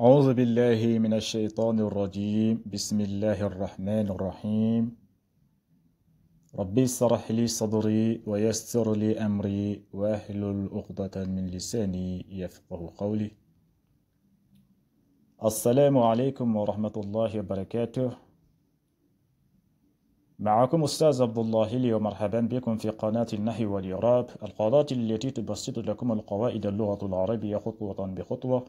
أعوذ بالله من الشيطان الرجيم بسم الله الرحمن الرحيم ربي اشرح لي صدري ويسر لي أمري واحلل عقدة من لساني يفقه قولي. السلام عليكم ورحمة الله وبركاته. معكم أستاذ عبد الله لي ومرحبا بكم في قناة النحو والإعراب، القناة التي تبسط لكم القواعد اللغة العربية خطوة بخطوة.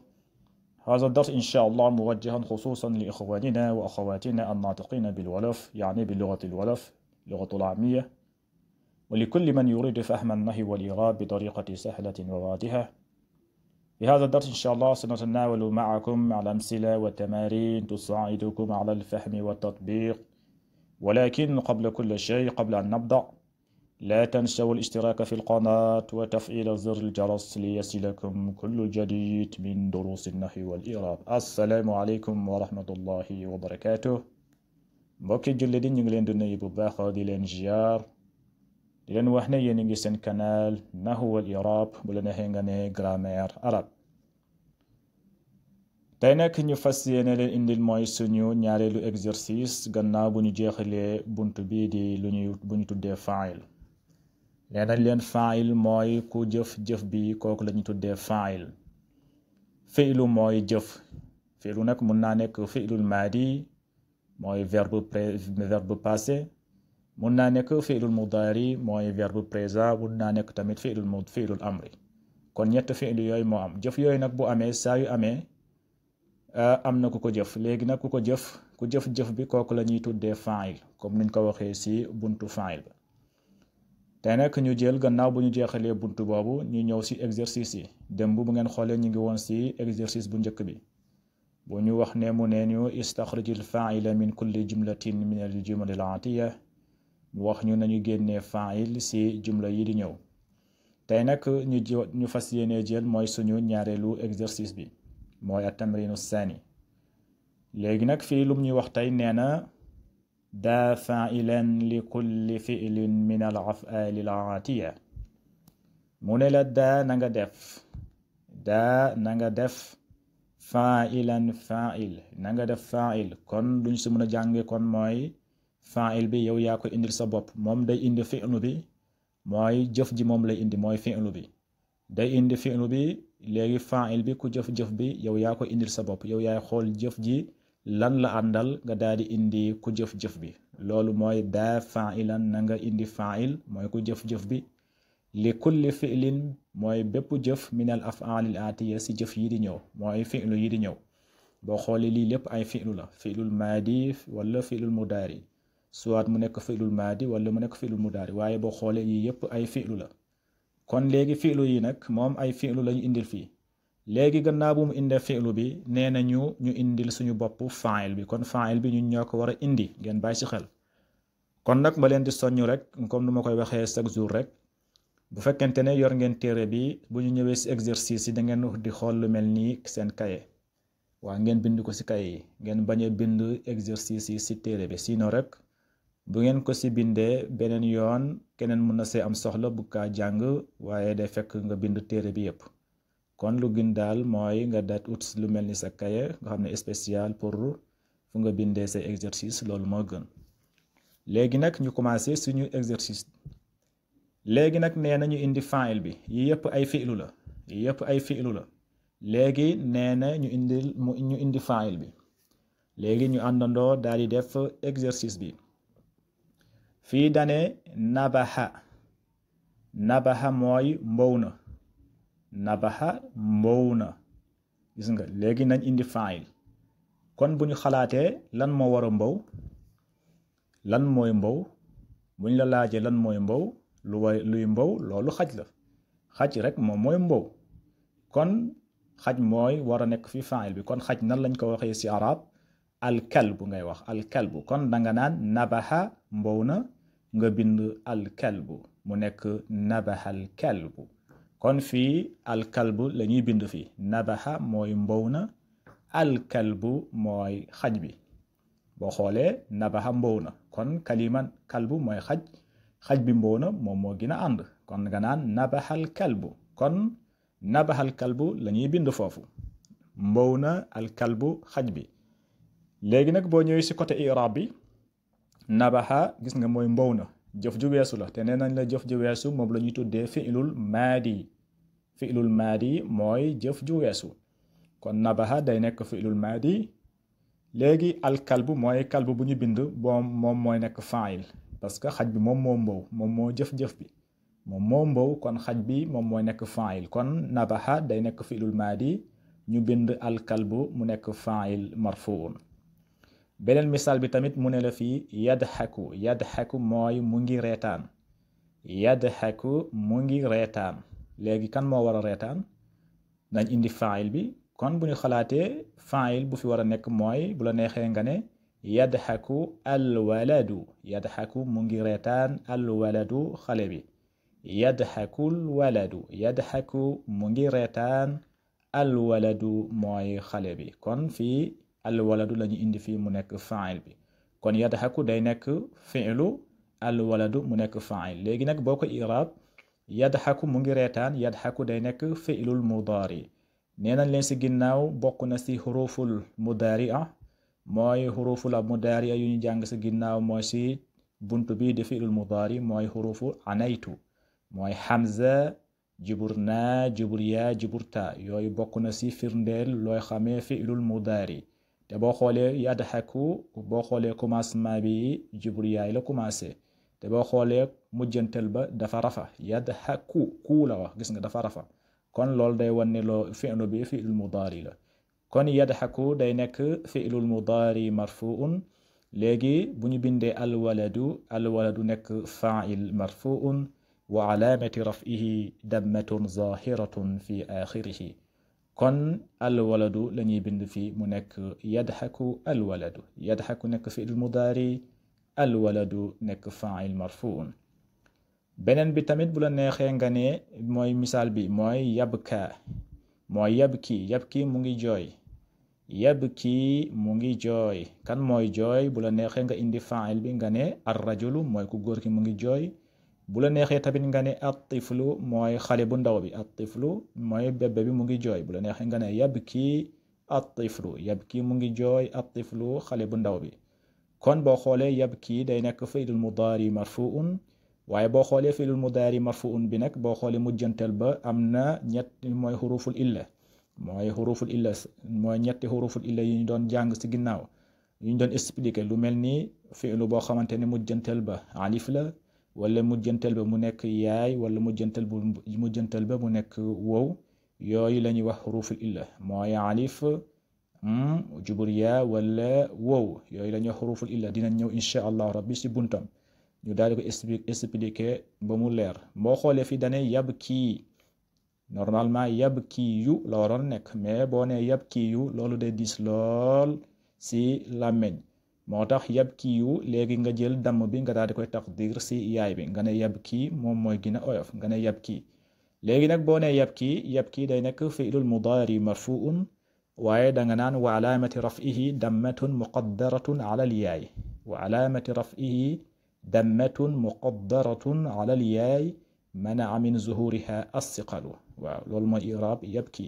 هذا الدرس إن شاء الله موجها خصوصا لإخواننا وأخواتنا الناطقين بالولف، يعني باللغة الولف لغة العامية، ولكل من يريد فهم النحو والإعراب بطريقة سهلة وواضحة. في هذا الدرس إن شاء الله سنتناول معكم على أمثلة وتمارين تساعدكم على الفهم والتطبيق. ولكن قبل كل شيء، قبل أن نبدأ، لا تنسوا الاشتراك في القناة وتفعيل زر الجرس ليصلكم كل جديد من دروس النحو والإعراب. السلام عليكم ورحمة الله وبركاته. mbokki jullit yi ñu ngi leen di nuyu bu baax di leen ziar, di leen wax ne yéen a ngi seen canal Nahwu wal I'rab, bu la neexee nga ne grammaire arabe. tey nag ñu fas yéene leen indil mooy suñu ñaareelu exercice gannaaw bu ñu jeexalee bunt bii di bu ñu tuddee fa'il. nee nañ leen fa'il mooy ku jëf-jëf bi, kooku la ñu tuddee fa'il. fi'lu mooy jëf. fi'lu nag mun naa nekk fi'lul maadi, mooy verbe passé. mun naa nekk fi'lul mudari, mooy verbe présent. mun naa nekk tamit fi'lul amri. kon ñett fi'lu yooyu moo am. jëf yooyu nag bu amee, saa yu amee am na ku ko jëf. léegi nag ku jëf-jëf bi, kooku la ñuy tuddee fa'il, comme niñ ko waxee ci buntu fa'il ba. tey nag ñu jël gannaaw bu ñu jeexalee buntu boobu, ñu ñëw ci exercice yi. démb bu ngeen xoolee ñu ngi woon ci exercice bu njëkk bi, bu ñu wax ne mu nee ñu istaxrijil fa'ila min kulli jumlatin min al jumal al atiya. mu wax ñu nañu génnee fa'il ci jumla yi di ñëw. tey nag ñu fas yéenee jël mooy suñu ñaareelu exercice bi, mooy at-tamrinu saani. léegi nag fii lum ñuy wax tey nee na daa fa'ilan li kulli fi'lin min al af'ali al atiya. mu ne la daa na nga def fa'ilan fa'il, na nga def fa'il. kon luñ si mën a jànge kon mooy fa'il bi yow yaa ko indil sa bopp. moom day indi fi'lu bi, mooy jëf ji moom lay indi, mooy fi'lu bi day indi fi'lu bi. léegi fa'il bi, ku jëf-jëf bi, yow yaa ko indil sa bopp. yow yaay xool jëf ji lan la àndal, nga daal di indi ku jëf-jëf bi. loolu mooy daa fa'ilan, na nga indi fa'il, mooy ku jëf-jëf bi. li kulli fi'lin, mooy bépp jëf min al af'alil atiya, si jëf yi di ñëw, mooy fi'lu yi di ñëw. boo xoolee lii lépp ay fi'lu la, fi'lul maadi wala fi'lul mudari, soit mu nekk fi'lul maadi wala mu nekk fi'lul mudari, waaye boo xoolee yii yépp ay fi'lu la. kon léegi fi'lu yi nag moom ay fi'lu lañu indil fii. léegi gannaaw bu mu indee fi'lu bi, nee na ñu indil suñu bopp fa'il bi. kon fa'il bi ñun ñoo ko war a indi, ngeen bàyyi ci xel. kon nag ma leen di soññ rek, comme nu ma koy waxee chaque jour rek, bu fekkente ne yor ngeen téere bi, bu ñu ñëwee ci exercice yi da ngeen di xool lu mel nii seen cahier. waa ngeen bind ko ci cahier yi, ngeen bañ a bind exercice yi ci téere bi, sinon rek bu ngeen ko ci bindee beneen yoon keneen mën na see am soxla bu kaa jàng, waaye day fekk nga bind téere bi yépp. kon lu gën daal mooy nga daat ut lu mel ni sa cahier nga xam ne spécial pour fu nga bindee say exercice, loolu moo gën. léegi nag ñu commencé suñu exercice. léegi nag nee na ñu indi fa'il bi, yi yépp ay fi'lu la. léegi nee na ñu indi fa'il bi. léegi ñu àndandoo daal di def exercice bi. fii dane nabaha mooy mbow na. gis nga, léegi nañ indi fa'il. kon bu ñu xalaatee lan moo war a mbow, lan mooy mbow, buñ la laajee lan mooy mbow, luy mbow, loolu xaj la. xaj rek moom mooy mbow. kon xaj mooy war a nekk fi fa'il bi. kon xaj nan lañ ko waxee ci arab? alkalbu ngay wax, alkalbu. kon danga naan nabaha mbow na, nga bind alkalbu, mu nekk nabahal kalbu. kon fii alkalbu la ñuy bind fii. nabaha mooy mbow na, alkalbu mooy xaj bi. boo xoolee nabaha mbow na, kon kaliman kalbu mooy xaj bi mbow na moom moo gën a ànd. kon nga naan nabahal kalbu. kon nabahal kalbu la ñuy bind foofu, mbow na alkalbu xaj bi. léegi nag boo ñëwee si côté i'rab bi nabaha gis nga mooy mbow na jëf ju weesu la te nee nañ la jëf ju weesu moom la ñuy tuddee fi'lul maadi mooy jëf ju weesu kon nabaha day nekk fi'lul maadi. léegi alkalbu mooy kalbu bu ñu bind moom mooy nekk fa'il parce que xaj bi moom moo mbow moom moo jëf-jëf bi moom moo mbow kon xaj bi moom mooy nekk fa'il kon nabaha day nekk fi'lul maadi ñu bind alkalbu mu nekk fa'il marfuun. beneen misaal bi tamit mu ne la fii yadhaku mooy mu ngi reetaan mu ngi reetaan. léegi kan moo war a reetaan nañ indi fa'il bi kon bu ñu xalaatee fa'il bu fi war a nekk mooy bu la neexee nga ne yadhaku alwaladu mu ngi reetaan alwaladu xale bi yadhaku mu ngi reetaan alwaladu mooy xale bi kon fii alwaladu la ñu indi fii mu nekk fa'il bi kon yadhaku day nekk fi'lu alwaladu mu nekk fa'il. léegi nag boo ko i'rab yadhaku mu ngi reetaan yadhaku day nekk fi'lul mudaari. nee nañ leen si ginnaaw bokk na si xuruful mudaari'a mooy xuruful mudaari'a yu ñu jàng si ginnaaw mooy si buntu bi di fi'lul mudaari mooy xurufu anaytu mooy hamza juburna juburya juburta yooyu bokk na si firndeel looy xamee fi'lul mudaari. te boo xoolee yadhaku boo xoolee commencement bi juburyaay la commencé te boo xoolee mujjantel ba dafa rafa yadhaku ku la wax gis nga dafa rafa kon loolu day wan ne loo fi'lu bi fi'lul mudaari la kon yadhaku day nekk fi'lul mudaari marfuun. léegi bu ñu bindee alwaladu nekk fa'il marfuun wa alaamati raf'ihi dammatun zahiratun fi axirihi kon alwaladu la ñuy bind fii mu nekk yadhaku yadhaku nekk fi'lul mudaari alwaladu nekk fa'il marfuun. beneen bi tamit bu la neexee nga ne mooy misaal bi mooy yabki mu ngi jooy kan mooy jooy bu la neexee nga indi fa'il bi nga ne ar-rajulu mooy ku góor ki mu ngi jooy. bu la neexee tamit nga ne at-tiflu mooy xale bu ndaw bi at-tiflu mooy bébé bi mu ngi jooy bu la neexee nga ne yabki at-tiflu mu ngi jooy at-tiflu xale bu ndaw bi. kon boo xoolee yabki day nekk fi'lul mudaari marfuun waaye boo xoolee fi'lul mudaari marfuun bi nag boo xoolee mujjantal ba am na mooy xuruful illa mooy ñetti xuruful illa yi ñu doon jàng si ginnaaw yi ñu doon expliquer lu mel ni fi'lu boo xamante ne mujjantal ba alif la wala mujjantal ba mu nekk yaay wala mujjantal ba mu nekk wow yooyu la ñuy wax xuruful illa mooy alif juburiya wala wow yooyu la ñuy wax xuruful illa dinañ ñëw insha allah rabbi si buntam ñu daal di ko expliquer ba mu leer. boo xoolee fi dane yabki normalement yabki yu la waroon nekk mais boo nee yabki yu loolu day diis lool si làmmeñ moo tax yabki yu léegi nga jël damm bi nga daal di koy taqdir si yaay bi nga ne yabki moom mooy gën a oyof nga ne yabki. léegi nag boo nee yabki day nekk fi'lul mudaari marfuun waaye danga naan wa alaamati raf'ihi dammatun muqaddaratun ala al-yaay dammatun muqaddaratun ala al-yaay mana'a min zuhuriha as-siqalu. waaw loolu mooy i'raab yabki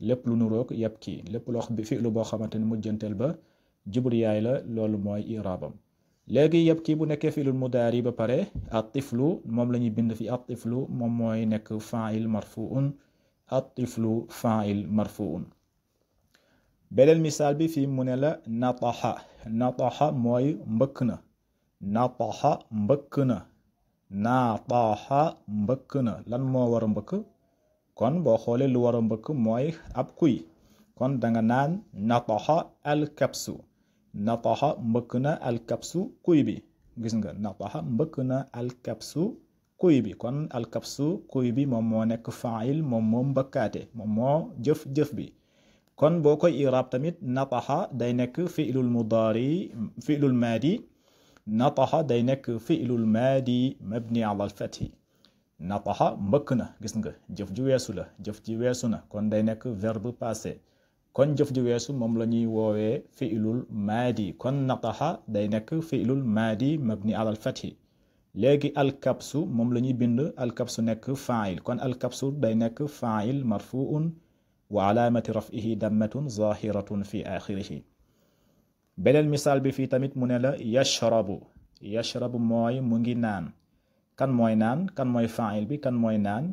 lépp lu nuroog yabki lépp loo xam fi'lu boo xamante ne mujjantel ba jubur yaay la loolu mooy i'raabam. léegi yabki bu nekkee fi'lul mudaari ba pare at-tiflu moom la ñuy bind fi at-tiflu moom mooy nekk fa'il marfuun at-tiflu fa'il marfuun. beneen misaal bi fii mu ne la nataha mooy mbëkk na lan moo war a mbëkk kon boo xoolee lu war a mbëkk mooy ab kuy kon danga naan nataha alkabsu mbëkk na alkabsu kuy bi gis nga nataha mbëkk na alkabsu kuy bi kon alkabsu kuy bi moom moo nekk fa'il moom moo mbëkkaate moom moo jëf bi. kon boo koy i'raab tamit nataha day nekk fi'lul maadi nataha day nekk fi'lul maadi mabni ala al-fathi nataha mbëkk na gis nga jëf ji weesu na kon day nekk verbe passé kon jëf ji weesu moom la ñuy woowee fi'lul maadi kon nataha day nekk fi'lul maadi mabni ala al-fathi. léegi alkabsu moom la ñuy bind alkabsu nekk fa'il kon alkabsu day nekk fa'il marfuun wa alaamati raf'ihi dammatun zahiratun fi axirihi. beneen misaal bi fii tamit mu ne la yashrabu mooy mu ngi naan. kan mooy naan? kan mooy fa'il bi? kan mooy naan?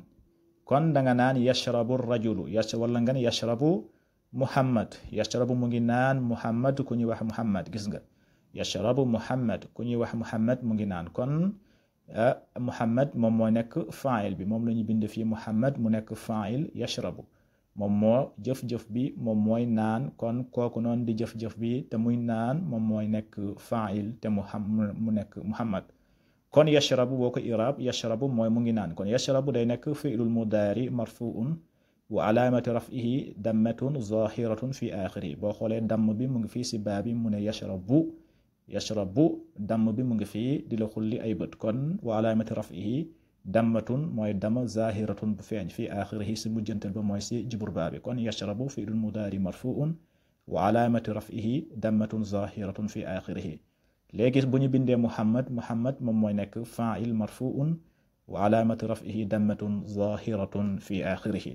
kon danga naan yashrabu rajulu wala nga ne yashrabu muhammad. yashrabu mu ngi naan muhammad ku ñuy wax muhammad. gis nga yashrabu muhammad ku ñuy wax muhammad mu ngi naan. kon muhammad moom moo nekk fa'il bi, moom la ñu bind fii muhammad mu nekk fa'il yashrabu, moom moo jëf-jëf bi moom mooy naan. kon kooku noonu di jëf-jëf bi te muy naan moom mooy nekk fa'il te mu nekk muhammad. kon yashrabu boo ko iraab yashrabu mooy mu ngi naan. kon yashrabu day nekk fi'lul mudaari marfu'un wa alaamati raf'ihi dammatun zahiratun fi axiri. boo xoolee damm bi mu ngi fii si baa bi mu ne yashrabu damm bi mu ngi fii di la xulli ay bët. kon wa alaamati raf'ihi dammatun mooy dama zahiratun bu feeñ fii axirihi si mujjantal ba mooy si jibur baa bi. kon yashrabu fi'lul mudaari marfu'un wa alaamati raf'ihi dammatun zahiratun fi axirihi. léegi bu ñu bindee muhammad moom mooy nekk fa'il marfu'un wa alaamati raf'ihi dammatun zahiratun fi axirihi.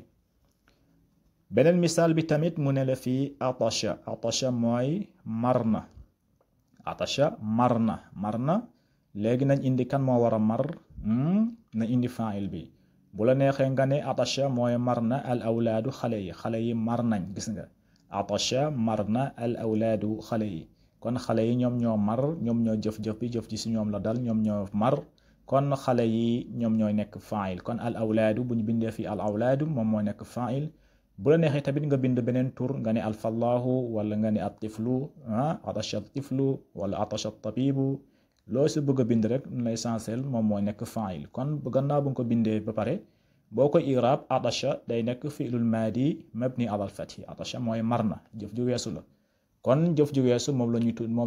beneen misaal bi tamit mu ne la fii atasha mooy marna. marna léegi nañ indi kan moo war a mar. nañ indi fa'il bi. bu la neexee nga ne atasha mooy marna al awlaadu xale yi mar nañ. gis nga atasha marna al awlaadu xale yi. kon xale yi ñoom ñoo mar, ñoom ñoo jëf-jëf bi, jëf ji si ñoom la dal, ñoom ñoo mar. kon xale yi ñoom ñooy nekk fa'il. kon al awlaadu bu ñu bindee fii al awlaadu moom moo nekk fa'il. bu la neexee tamit nga bind beneen tur nga ne al fallahu wala nga ne at tiflu atasha tiflu wala atasha tabibu. loo si bëgg a bind rek l'essentiel moom mooy nekk fa'il. kon gannaaw bu nga ko bindee ba pare boo ko iraab atasha day nekk fi'lul maadi mabni ala al fathi. atasha mooy mar na, jëf ju weesu la. kon jëf ji weesu moom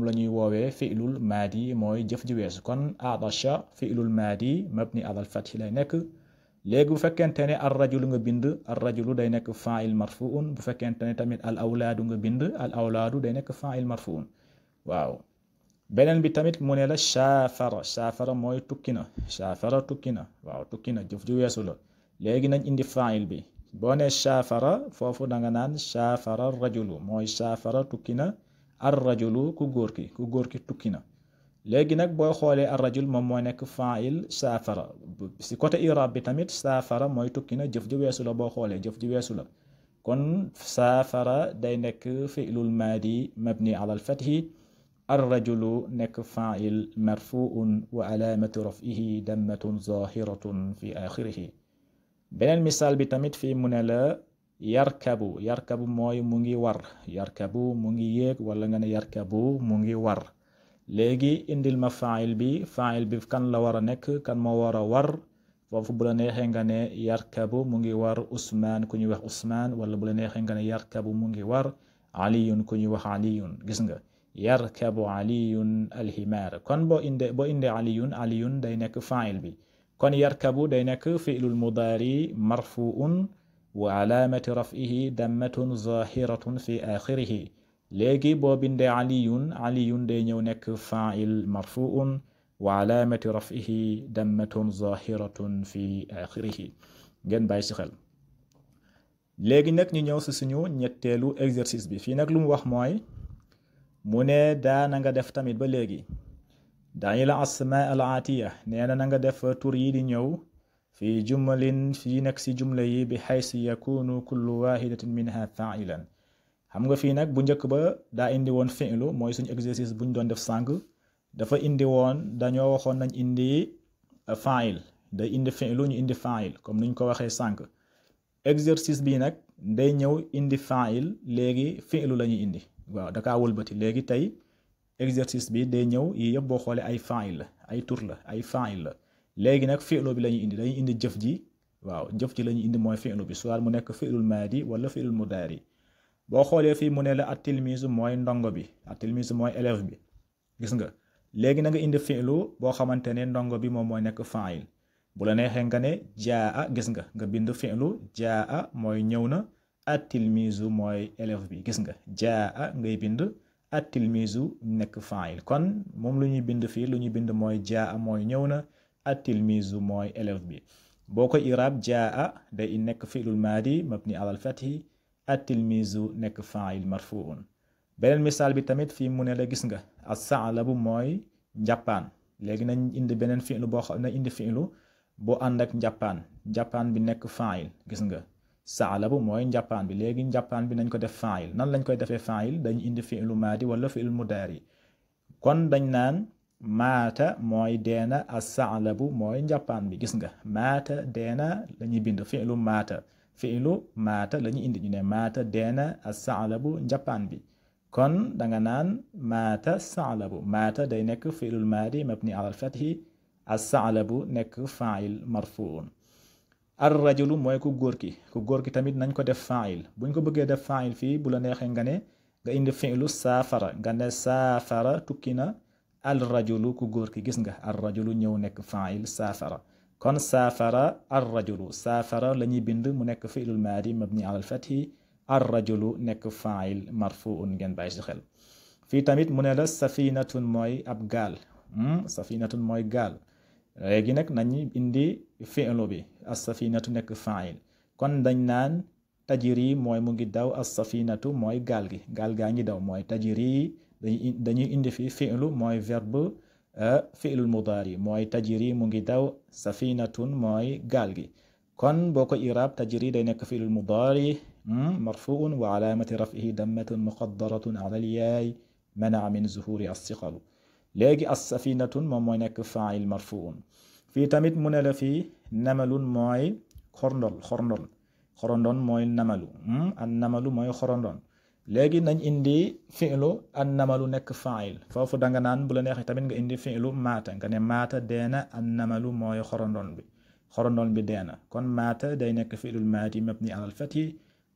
la ñuy woowee fi'lul maadi mooy jëf ji weesu. kon atasha fi'lul maadi mabni ala al fath lay nekk. léegi bu fekkente ne ar rajulu nga bind ar rajulu day nekk fa'il marfu'un. bu fekkente ne tamit al awlaadu nga bind al awlaadu day nekk fa'il marfu'un. waaw beneen bi tamit mu ne la saafara mooy tukki na. waaw tukki na jëf ji weesu la. léegi nañ indi fa'il bi. boo ne saafara foofu danga naan saafara rajulu mooy saafara tukki na ar rajulu ku góor ki tukki na. léegi nag boo xoolee ar rajul moom moo nekk fa'il saafara. si côté irab bi tamit saafara mooy tukki na jëf ji weesu la. boo xoolee jëf ji weesu la. kon saafara day nekk fi'lul maadi mabni ala al fathi. ar rajulu nekk fa'il marfu'un wa alaamatu raf'ihi dammatun zahiratun fi axirihi. beneen misaal bi tamit fii mu ne la yarkabu mooy mu ngi war. yarkabu mu ngi yéeg wala nga ne yarkabu mu ngi war. léegi indil ma fa'il bi kan la war a nekk, kan moo war a war. foofu bu la neexee nga ne yarkabu mu ngi war usmaan ku ñuy wax usmaan, wala bu la neexee nga ne yarkabu mu ngi war aliyun ku ñuy wax aliyun. gis nga yarkabu aliyun alhimaar. kon boo indee aliyun day nekk fa'il bi. kon yarkabu day nekk fi'lul mudaari marfu'un wa alaamati raf'ihi dammatun zahiratun fi axirihi. léegi boo bindee aliyun day ñëw nekk fa'il marfu'un wa alaamati raf'ihi dammatun zahiratun fi axirihi. ngeen bàyyi si xel. léegi nag ñu ñëw si suñu ñetteelu exercice bi. fii nag lu mu wax mooy mu ne daana nga def tamit ba léegi dañu la asma al atiya nee na nga def tur yi di ñëw fi jumalin fii nag si jumla yi bi xaysi yakunu kullu wahidatin minha fa'ilan. xam nga fii nag bu njëkk ba daa indi woon fi'lu mooy suñu exercice bu ñu doon def sànq. dafa indi woon dañoo waxoon nañ indi fa'il day indi fi'lu ñu indi fa'il comme niñ ko waxee sànq. exercice bi nag day ñëw indi fa'il léegi fi'lu la ñuy indi. waaw da kaa wëlbati léegi tey exercice bi day ñëw yi yëpp boo xoolee ay fa'il la ay tur la ay fa'il la. léegi nag fi'lu bi la ñuy indi dañuy indi jëf ji. waaw jëf ji la ñuy indi mooy fi'lu bi soit mu nekk fi'lul maadi wala fi'lul mudaari. boo xoolee fii mu ne la at-tilmiizu mooy ndongo bi, at-tilmiizu mooy élève bi. gis nga léegi na nga indi fi'lu boo xamante ne ndongo bi moom mooy nekk fa'il. bu la neexee nga ne jaa gis nga bind fi'lu jaa mooy ñëw na. at-tilmiizu mooy élève bi. gis nga jaa ngay bind at-tilmiizu nekk fa'il. kon moom lu ñuy bind fii lu ñuy bind mooy jaa mooy ñëw na. at-tilmiizu mooy élève bi. boo ko iraab jaa day nekk fi'lul maadi mabni ala al-fathi. at-tilmizu nekk fa'il marfuun beneen misaal bi tamit fii mu ne la gis nga as-sa'labu mooy njàppaan léegi nañ indi beneen fi'lu boo xam ne indi fi'lu boo ànd ak njàppaan bi nekk fa'il gis nga sa'labu mooy njàppaan bi léegi njàppaan bi nañ ko def fa'il nan lañ koy defee fa'il dañ indi fi'lu maadi wala fi'lu mudaari kon dañ naan maata mooy deena as-sa'labu mooy njàppaan bi gis nga maata deena la ñuy bind fi'lu maata la ñuy indi ñu ne maata deena as-sa'labu njàppaan bi kon danga naan maata sa'labu maata day nekk fi'lul maadi mabni ala al-fathi as-sa'labu nekk fa'il marfuun ar-rajulu mooy ku góor ki tamit nañ ko def fa'il buñ ko bëggee def fa'il fii bu la neexee nga ne nga indi fi'lu saafara nga ne saafara tukki na al-rajulu ku góor ki gis nga ar-rajulu ñëw nekk fa'il saafara kon saafara ar-rajulu saafara la ñuy bind mu nekk fi'lul maadi mabni ala al-fathi ar-rajulu nekk fa'il marfuun ngeen bàyyi si xel fii tamit mu ne la safinatun mooy ab gaal safinatun mooy gaal léegi nag nañu indi fi'lu bi as-safinatu nekk fa'il kon dañ naan tajri mooy mu ngi daw as-safinatu mooy gaal gaa ngi daw mooy tajri dañuy indi fi fi'lu mooy verbe fi'lul mudaari mooy tajri mu ngi daw safinatun mooy gaal gi kon boo ko i'raab tajri day nekk fi'lul mudaari marfuun wa alaamati raf'ihi dammatun muqaddaratun ala al-yaay mana'a min zuhuri as-siqalu léegi as-safinatun moom mooy nekk fa'il marfuun fii tamit mu ne la fii namalun mooy xorondon mooy namalu an namalu mooy xorondon léegi nañ indi fi'lu an namalu nekk fa'il foofu danga naan bu la neexee tamit nga indi fi'lu maata nga ne maata deena an namalu mooy xorondon bi deena kon maata day nekk fi'lul maadi mabni ala al-fathi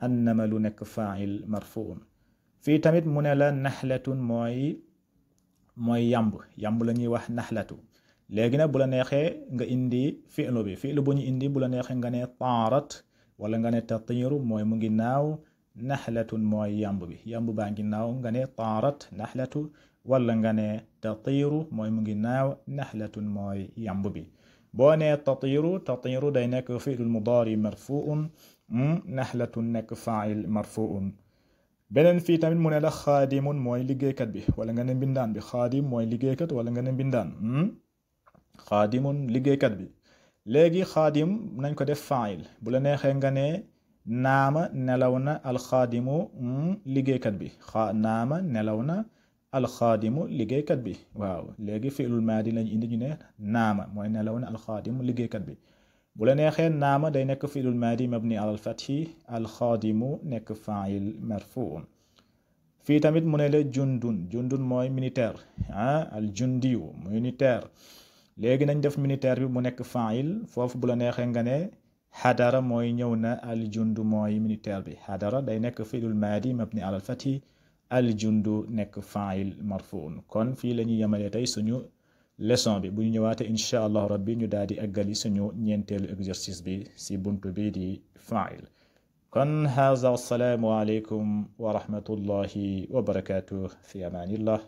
an namalu nekk fa'il marfuun fii tamit mu ne la naxlatun mooy yamb la ñuy wax naxlatu léegi nag bu la neexee nga indi fi'lu bu ñu indi bu la neexee nga ne taarat wala nga ne tatiiru mooy mu ngi naaw naxlatun mooy yamb baa ngi naaw nga ne taarat naxlatu wala nga ne tatiiru mooy mu ngi naaw naxlatun mooy yamb bi boo ne tatiiru day nekk fi'lul mudaari marfuun naxlatun nekk fa'il marfuun beneen fii tamit mu ne la xaadimun mooy liggéeykat bi wala nga ne mbindaan bi xaadim mooy liggéeykat wala nga ne mbindaan xaadimun liggéeykat bi léegi xaadim nañ ko def fa'il bu la neexee nga ne naama nelaw na alxaadimu liggéeykat bi naama nelaw na alxaadimu liggéeykat bi waaw léegi fi'lul maadi lañ indi ñu ne naama mooy nelaw na alxaadimu liggéeykat bi bu la neexee naama day nekk fi'lul maadi mabni ala al-fathi alxaadimu nekk fa'il marfuun fii tamit mu ne la jundun mooy militaire al jundiyu militaire léegi nañ def militaire bi mu nekk fa'il foofu bu la neexee nga ne xadara mooy ñëw na al jundu mooy militaire bi xadara day nekk fi'lul maadi mabni ala al-fathi al jundu nekk fa'il marfuun kon fii la ñuy yemale tey suñu leçon bi bu ñu ñëwaatee incha allah rabbi ñu daal di eggali suñu ñeenteelu exercice bi si buntu bi di fa'il kon haza wassalaamu aleykum wa rahmatullahi wa barakatuh fi amaanillah